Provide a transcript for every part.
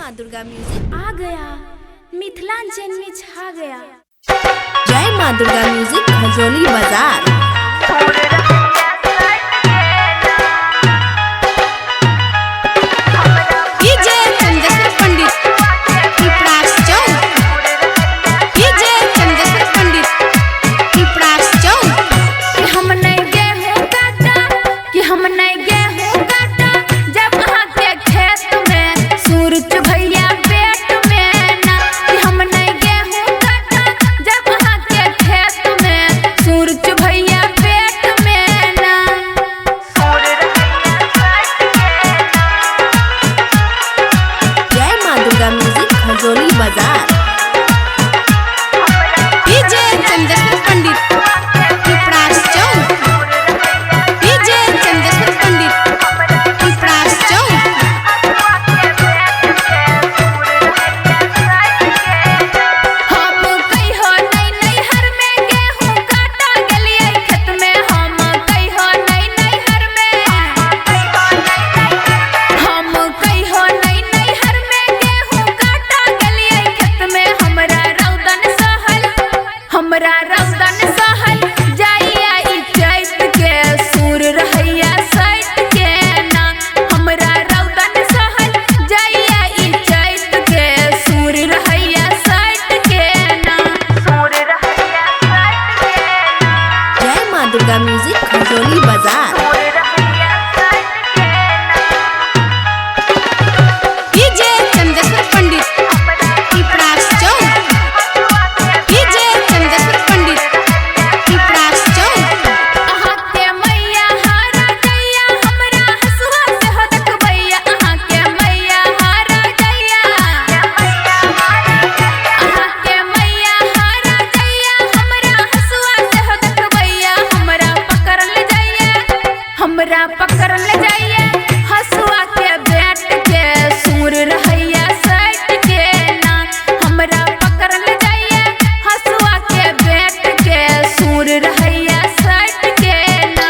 माँ दुर्गा म्यूजिक आ गया, मिथिलांचल में छा गया। जय माँ दुर्गा म्यूजिक खजौली बाजार। डीजे चंद्रेश्वर पंडित पिपरास चौक। डीजे चंद्रेश्वर पंडित पिपरास चौक। कि हम नहीं गेहूं काटा, कि हम नहीं गेहूं काटा जब अहाँ के खेत में सूरज भैया पेट में ना। कि हम नहीं गेहूं काटा जब अहाँ के खेत में सूरज भैया पेट में ना। जय माँ दुर्गा म्यूजिक खजौली बाजार। डीजे चंद्रेश्वर पंडित पिपरास चौक। डीजे चंद्रेश्वर पंडित पिपरास चौक। हम कहियो नहीं नैहर में गेहूं काटा गेलियै खेत में। हम कहियो नहीं नैहर में, हम कहियो नहीं नैहर में गेहूं काटा गेलियै खेत में। हमरा रौदन सहल, हमरा रौदन सहल जाइया ई चैत के सूर रहैया सैत के ना। हमरा रौदन सहल जाइया ई चैत के सूर रहैया सैत के ना। जय माँ दुर्गा म्यूजिक खजौली बाजार। डीजे चंद्रेश्वर पंडित पिपरास चौक। डीजे चंद्रेश्वर पंडित पिपरास चौक। अहाँ के मैया हारा जइया हमरा हसुआ से हो देखबैया। अहाँ के मैया हारा जइया, अहाँ के मैया हारा जइया हमरा हसुआ से हो देखबैया। हमरा पकड़ल जइया, हमरा पकड़ल जइया हसुआ के बैठ के सूर रहैया सैट के ना। हमरा पकड़ल जइया हसुआ के बैठ के सूर रहैया सैट के ना।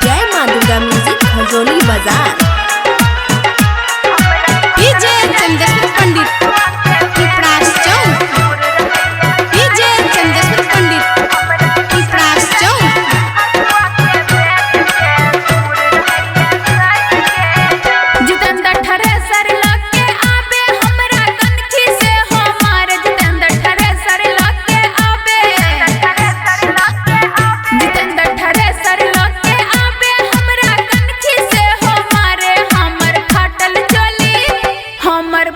जय माँ दुर्गा म्यूजिक खजौली बाजार। डीजे चंद्रेश्वर पंडित पिपरास चौक। डीजे चंद्रेश्वर पंडित पिपरास चौक। जितेंद्र थ्रेसर लके आबे हमरा कनखी से हो मार। जितेंद्र थ्रेसर लके आबे, जितेंद्र थ्रेसर लके आबे हमरा कनखी से हो मारे। हमर फाटल चोली, हमर